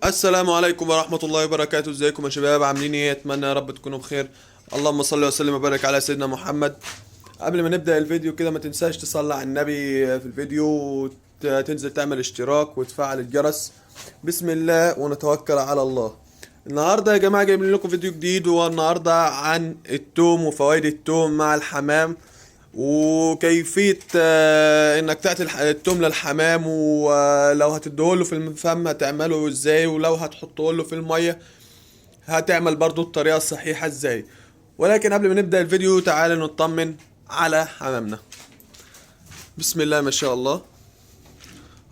السلام عليكم ورحمة الله وبركاته. ازيكم يا شباب؟ عاملين ايه؟ اتمنى يا رب تكونوا بخير. اللهم صل وسلم وبارك على سيدنا محمد. قبل ما نبدأ الفيديو كده ما تنساش تصلي على النبي في الفيديو، وتنزل تعمل اشتراك وتفعل الجرس. بسم الله ونتوكل على الله. النهاردة يا جماعة جايبين لكم فيديو جديد، والنهاردة عن التوم وفوائد التوم مع الحمام، وكيفية انك تعطي التوم للحمام، ولو هتديهوله في الفم هتعمله ازاي، ولو هتحطه له في المية هتعمل برضو الطريقة الصحيحة ازاي. ولكن قبل ما نبدأ الفيديو تعالوا نطمن على حمامنا. بسم الله ما شاء الله،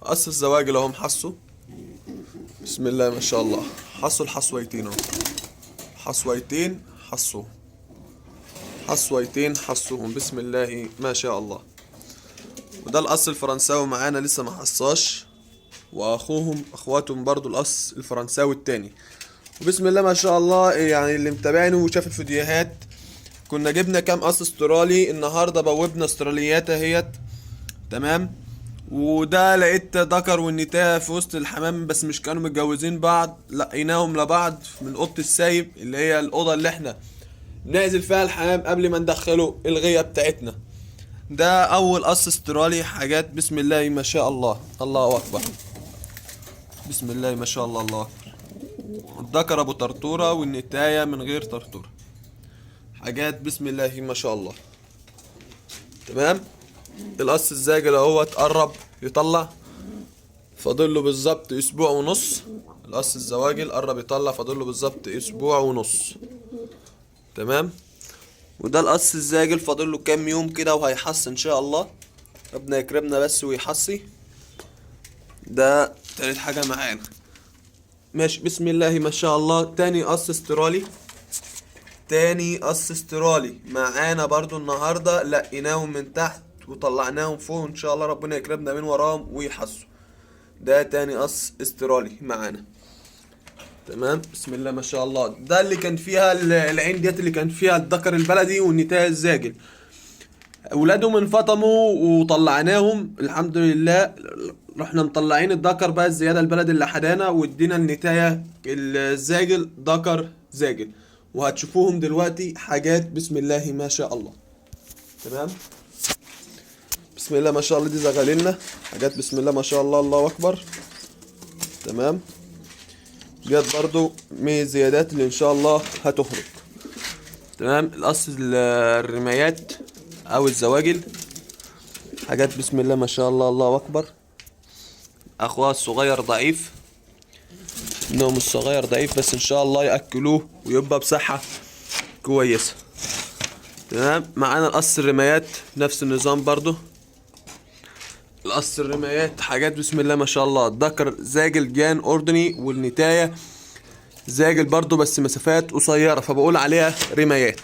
قص الزواجل اهم حصوا. بسم الله ما شاء الله، حصوا الحصويتين اهو، حصويتين حصوا، حصويتين حصوهم. بسم الله ما شاء الله. وده القص الفرنساوي معانا لسه ما حصاش، واخوهم اخواتهم برضو القص الفرنساوي التاني. وبسم الله ما شاء الله، يعني اللي متابعني وشاف الفيديوهات، كنا جبنا كام قص استرالي، النهارده بوبنا استراليات اهيت. تمام. وده لقيت ذكر والنتاية في وسط الحمام، بس مش كانوا متجوزين بعض، لقيناهم لبعض من اوضة السايب اللي هي الاوضة اللي احنا نعزل فيها الحمام قبل ما ندخله الغيه بتاعتنا. ده اول قص استرالي، حاجات بسم الله ما شاء الله، الله اكبر. بسم الله ما شاء الله، الله اكبر. الذكر ابو طرطوره والنتايه من غير طرطوره، حاجات بسم الله ما شاء الله. تمام. القص الزاجل اهو اتقرب يطلع، فاضل له بالظبط اسبوع ونص. القص الزواجل قرب يطلع، فاضل له بالظبط اسبوع ونص. تمام. وده القص الزاجل فاضل له كام يوم كده وهيحص ان شاء الله، ربنا يكرمنا بس ويحصي. ده تالت حاجة معانا. ماشي. بسم الله ما شاء الله. تاني قص استرالي، تاني قص استرالي معانا برضو النهاردة، لقيناهم من تحت وطلعناهم فوق، ان شاء الله ربنا يكرمنا من وراهم ويحصوا. ده تاني قص استرالي معانا. تمام. بسم الله ما شاء الله. ده اللي كان فيها العين ديت اللي كان فيها الذكر البلدي والنتاية الزاجل، اولادهم انفطموا وطلعناهم الحمد لله. رحنا مطلعين الذكر بقى الزيادة البلد اللي حدانا، وادينا النتاية الزاجل ذكر زاجل، وهتشوفوهم دلوقتي حاجات بسم الله ما شاء الله. تمام. بسم الله ما شاء الله، دي زغاللنا حاجات بسم الله ما شاء الله، الله اكبر. تمام. ديت برضو من الزيادات اللي ان شاء الله هتخرج. تمام. القص الرمايات او الزواجل، حاجات بسم الله ما شاء الله، الله اكبر. اخوها الصغير ضعيف، ابنهم الصغير ضعيف، بس ان شاء الله ياكلوه ويبقى بصحة كويسة. تمام. معانا القص الرمايات نفس النظام برضو. القص الرمايات حاجات بسم الله ما شاء الله. الذكر زاجل جان اردني، والنتاية زاجل برضو بس مسافات قصيرة، فبقول عليها رمايات.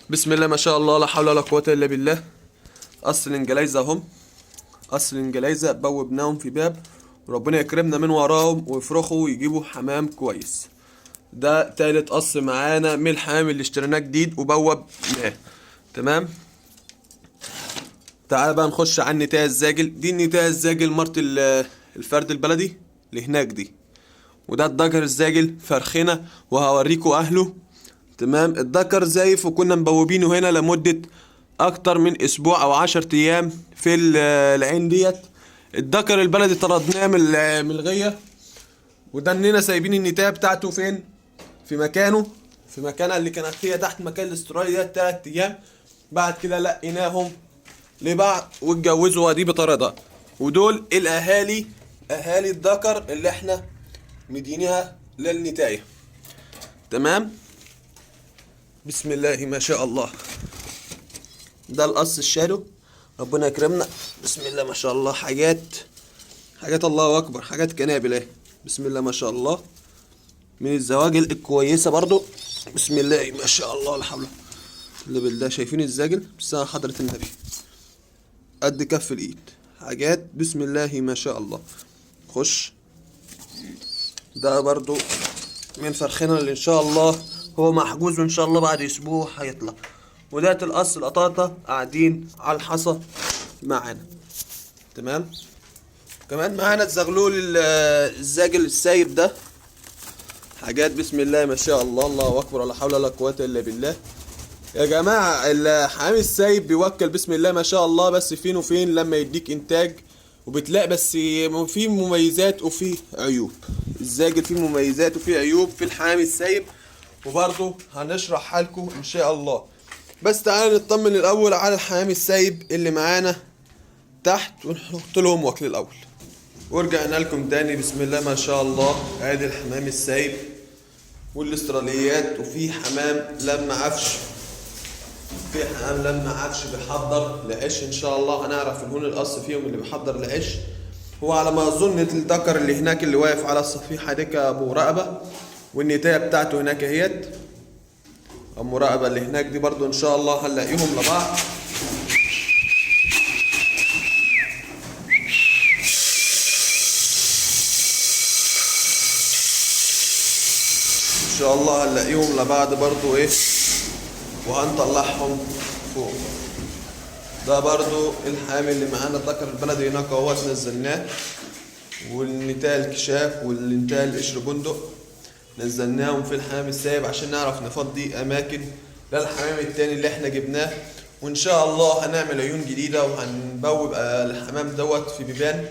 بسم الله ما شاء الله، لا حول ولا قوة الا بالله. قص الانجليزة اهم، قص الانجليزة بوبناهم في باب، وربنا يكرمنا من وراهم ويفرخوا ويجيبوا حمام كويس. ده تالت قص معانا من الحمام اللي اشتريناه جديد وبوبناه. تمام. تعال بقى نخش على النتاية الزاجل. دي النتاية الزاجل مرت الفرد البلدي اللي هناك دي، وده الذكر الزاجل فرخنا وهوريكوا اهله. تمام. الذكر زايف وكنا مبوبينه هنا لمدة اكتر من اسبوع او 10 ايام في العين ديت. الذكر البلدي طردناه من الغية، وده اننا سايبين النتاية بتاعته فين؟ في مكانه، في مكانها اللي كانت فيها تحت مكان الاسترالي ده 3 ايام. بعد كده لقيناهم لبعض واتجوزوا، ودي بطردها. ودول الاهالي، اهالي الذكر اللي احنا مدينيها للنتاية. تمام. بسم الله ما شاء الله. ده القص الشادو، ربنا يكرمنا. بسم الله ما شاء الله، حاجات حاجات الله اكبر، حاجات كنابل اهي. بسم الله ما شاء الله، من الزواجل الكويسة برضو. بسم الله ما شاء الله، لا حول الا بالله. شايفين الزاجل؟ بس حضره النبي قد كف الايد، حاجات بسم الله ما شاء الله. خش ده برضو من فرخنا اللي ان شاء الله هو محجوز، وان شاء الله بعد اسبوع هيطلع. وده القص القطاطة قاعدين على الحصى معانا. تمام. كمان معانا الزغلول الزاجل السايب ده، حاجات بسم الله ما شاء الله، الله اكبر، ولا حول ولا قوة الا بالله. يا جماعة الحمام السايب بيوكل بسم الله ما شاء الله، بس فين وفين لما يديك انتاج، وبتلاقي بس في مميزات وفي عيوب. الزاجل فيه مميزات وفيه عيوب في الحمام السايب، وبرضه هنشرحها لكم ان شاء الله. بس تعالى نطمن الاول على الحمام السايب اللي معانا تحت، ونحط لهم وكل الاول. ورجعنا لكم تاني بسم الله ما شاء الله. ادي الحمام السايب والاستراليات، وفي حمام لما عفش، في حمام لما عفش بيحضر لعش ان شاء الله. هنعرف الهون القص فيهم اللي بيحضر لعش. هو على ما اظن الذكر اللي هناك اللي واقف على الصفيحه ديك ابو رقبة، والنتايه بتاعته هناك اهيت ام رقبة اللي هناك دي برضو ان شاء الله هنلاقيهم لبعض. ان شاء الله هنلاقيهم لبعض برضو ايه، وهنطلعهم فوق. ده برضو الحامل اللي معانا الذكر البلدي هناك اهوت نزلناه، والنتاية الكشاف والنتاية القشر بندق نزلناهم في الحمام السايب عشان نعرف نفضي اماكن للحمام التاني اللي احنا جبناه. وان شاء الله هنعمل عيون جديدة وهنبوب الحمام دوت في بيبان،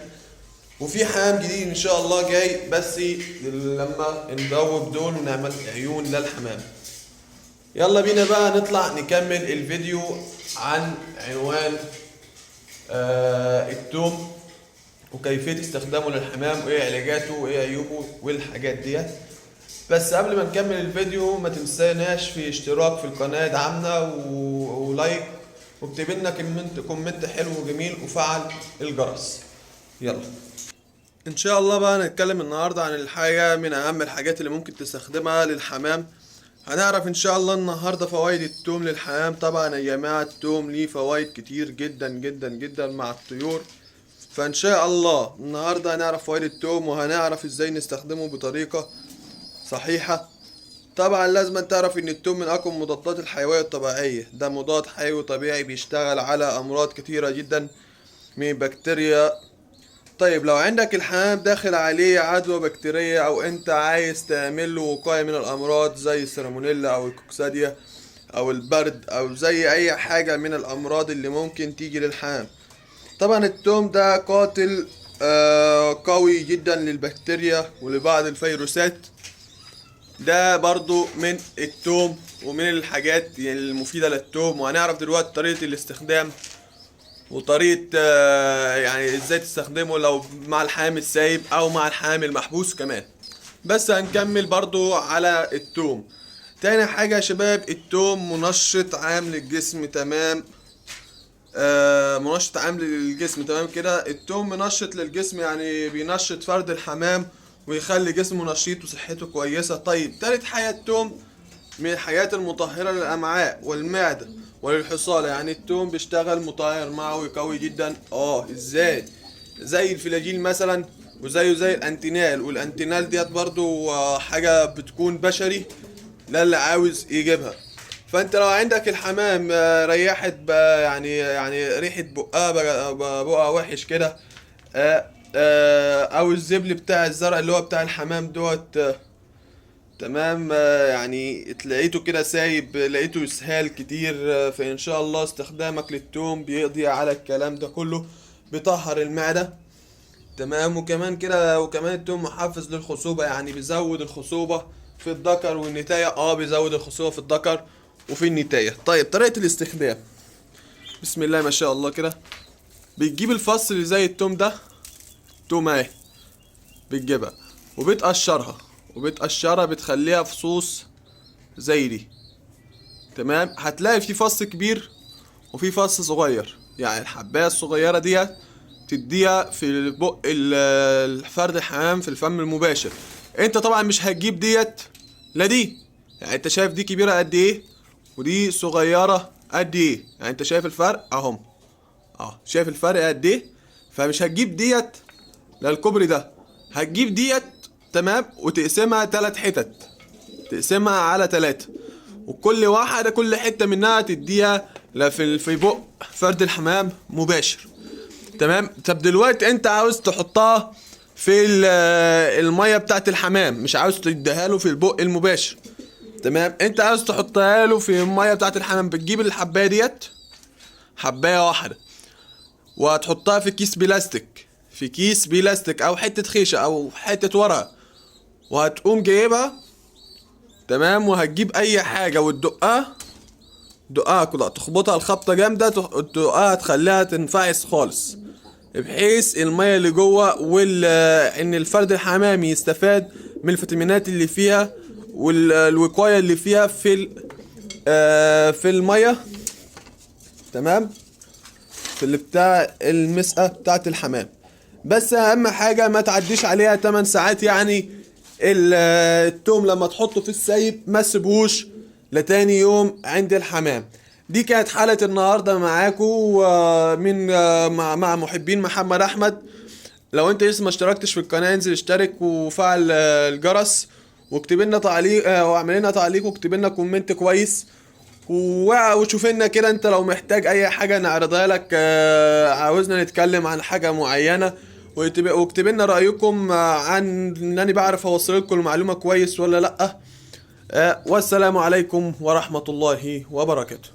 وفي حمام جديد ان شاء الله جاي، بس لما نبوب دول ونعمل عيون للحمام. يلا بينا بقى نطلع نكمل الفيديو عن عنوان التوم وكيفية استخدامه للحمام وايه علاجاته وايه عيوبه والحاجات ديت. بس قبل ما نكمل الفيديو ما تنساناش في اشتراك في القناة، دعمنا و like، واكتب لنا comment حلو وجميل، وفعل الجرس. يلا ان شاء الله بقى نتكلم النهارده عن الحاجة من اهم الحاجات اللي ممكن تستخدمها للحمام. هنعرف ان شاء الله النهارده فوائد التوم للحمام. طبعا يا جماعة التوم ليه فوائد كتير جدا جدا جدا مع الطيور، فان شاء الله النهارده هنعرف فوائد التوم وهنعرف ازاي نستخدمه بطريقة صحيحه. طبعا لازم تعرف ان التوم من اقوى المضادات الحيوية الطبيعية، ده مضاد حيوي طبيعي بيشتغل على امراض كتيرة جدا من بكتيريا. طيب لو عندك الحمام داخل عليه عدوى بكتيرية او انت عايز تعمل له وقاية من الامراض زي السالمونيلا او الكوكسيديا او البرد او زي اي حاجة من الامراض اللي ممكن تيجي للحمام، طبعا التوم ده قاتل قوي جدا للبكتيريا ولبعض الفيروسات. ده برضو من التوم ومن الحاجات المفيدة للتوم. وهنعرف دلوقتي طريقة الاستخدام وطريقة يعني ازاي تستخدمه لو مع الحامل السايب او مع الحامل المحبوس كمان. بس هنكمل برضو على التوم. تاني حاجة يا شباب، التوم منشط عام للجسم، تمام؟ منشط عام للجسم، تمام كده. التوم منشط للجسم، يعني بينشط فرد الحمام ويخلي جسمه نشيط وصحته كويسة. طيب تالت حاجة، التوم من الحاجات المطهرة للأمعاء والمعدة وللحصالة، يعني التوم بيشتغل مطهر معوي قوي جدا. ازاي؟ زي الفلاجيل مثلا، وزيه زي الانتينال، والانتينال ديت برضو حاجة بتكون بشري للي عاوز يجيبها. فانت لو عندك الحمام ريحت يعني ريحة بقها بقها وحش كده، او الزبل بتاع الزرع اللي هو بتاع الحمام دوت، تمام، يعني تلاقيته كده سايب، لقيته اسهال كتير، فان شاء الله استخدامك للتوم بيقضي على الكلام ده كله، بيطهر المعدة، تمام. وكمان كده، وكمان التوم محفز للخصوبة، يعني بيزود الخصوبة في الذكر والنتاية. بيزود الخصوبة في الذكر وفي النتاية. طيب طريقة الاستخدام، بسم الله ما شاء الله كده، بتجيب الفص اللي زي التوم ده، توم اهي، بتجيبها وبتقشرها، وبتقشرها بتخليها فصوص زي دي، تمام. هتلاقي في فص كبير وفي فص صغير، يعني الحباية الصغيرة دي تديها في بق الفرد الحمام في الفم المباشر. انت طبعا مش هتجيب ديت لا دي، يعني انت شايف دي كبيرة قد ايه ودي صغيرة قد ايه، يعني انت شايف الفرق اهم، شايف الفرق قد ايه. فمش هتجيب ديت للكوبري ده، هتجيب ديت، تمام، وتقسمها 3 حتت، تقسمها على 3، وكل واحدة كل حتة منها تديها في بق فرد الحمام مباشر. تمام. طب دلوقتي انت عاوز تحطها في المية بتاعت الحمام، مش عاوز تديها له في البق المباشر. تمام. انت عاوز تحطها له في المية بتاعت الحمام، بتجيب الحبايه ديت، حبايه واحدة، وهتحطها في كيس بلاستيك، في كيس بلاستيك او حتة خيشه او حتة ورقة، وهتقوم جايبها. تمام. وهتجيب اي حاجة وتدقها، دقها كلها، تخبطها الخبطه جامدة، تدقها تخليها تنفعس خالص، بحيث المية اللي جوه ان الفرد الحمامي يستفاد من الفيتامينات اللي فيها والوقاية اللي فيها في في المية. تمام. في اللي بتاع المسقه بتاعت الحمام. بس اهم حاجة ما تعديش عليها 8 ساعات، يعني التوم لما تحطه في السايب ما تسيبهوش لتاني يوم عند الحمام. دي كانت حلقة النهارده معاكم من مع محبين محمد احمد. لو انت لسه ما اشتركتش في القناة انزل اشترك وفعل الجرس، واكتب لنا تعليق، واعمل لنا تعليق، واكتب لنا comment كويس، وشوف لنا كده انت لو محتاج اي حاجة نعرضها لك، عاوزنا نتكلم عن حاجة معينة، واكتب لنا رايكم عن ان انا بعرف اوصل لكم المعلومة كويس ولا لا. والسلام عليكم ورحمة الله وبركاته.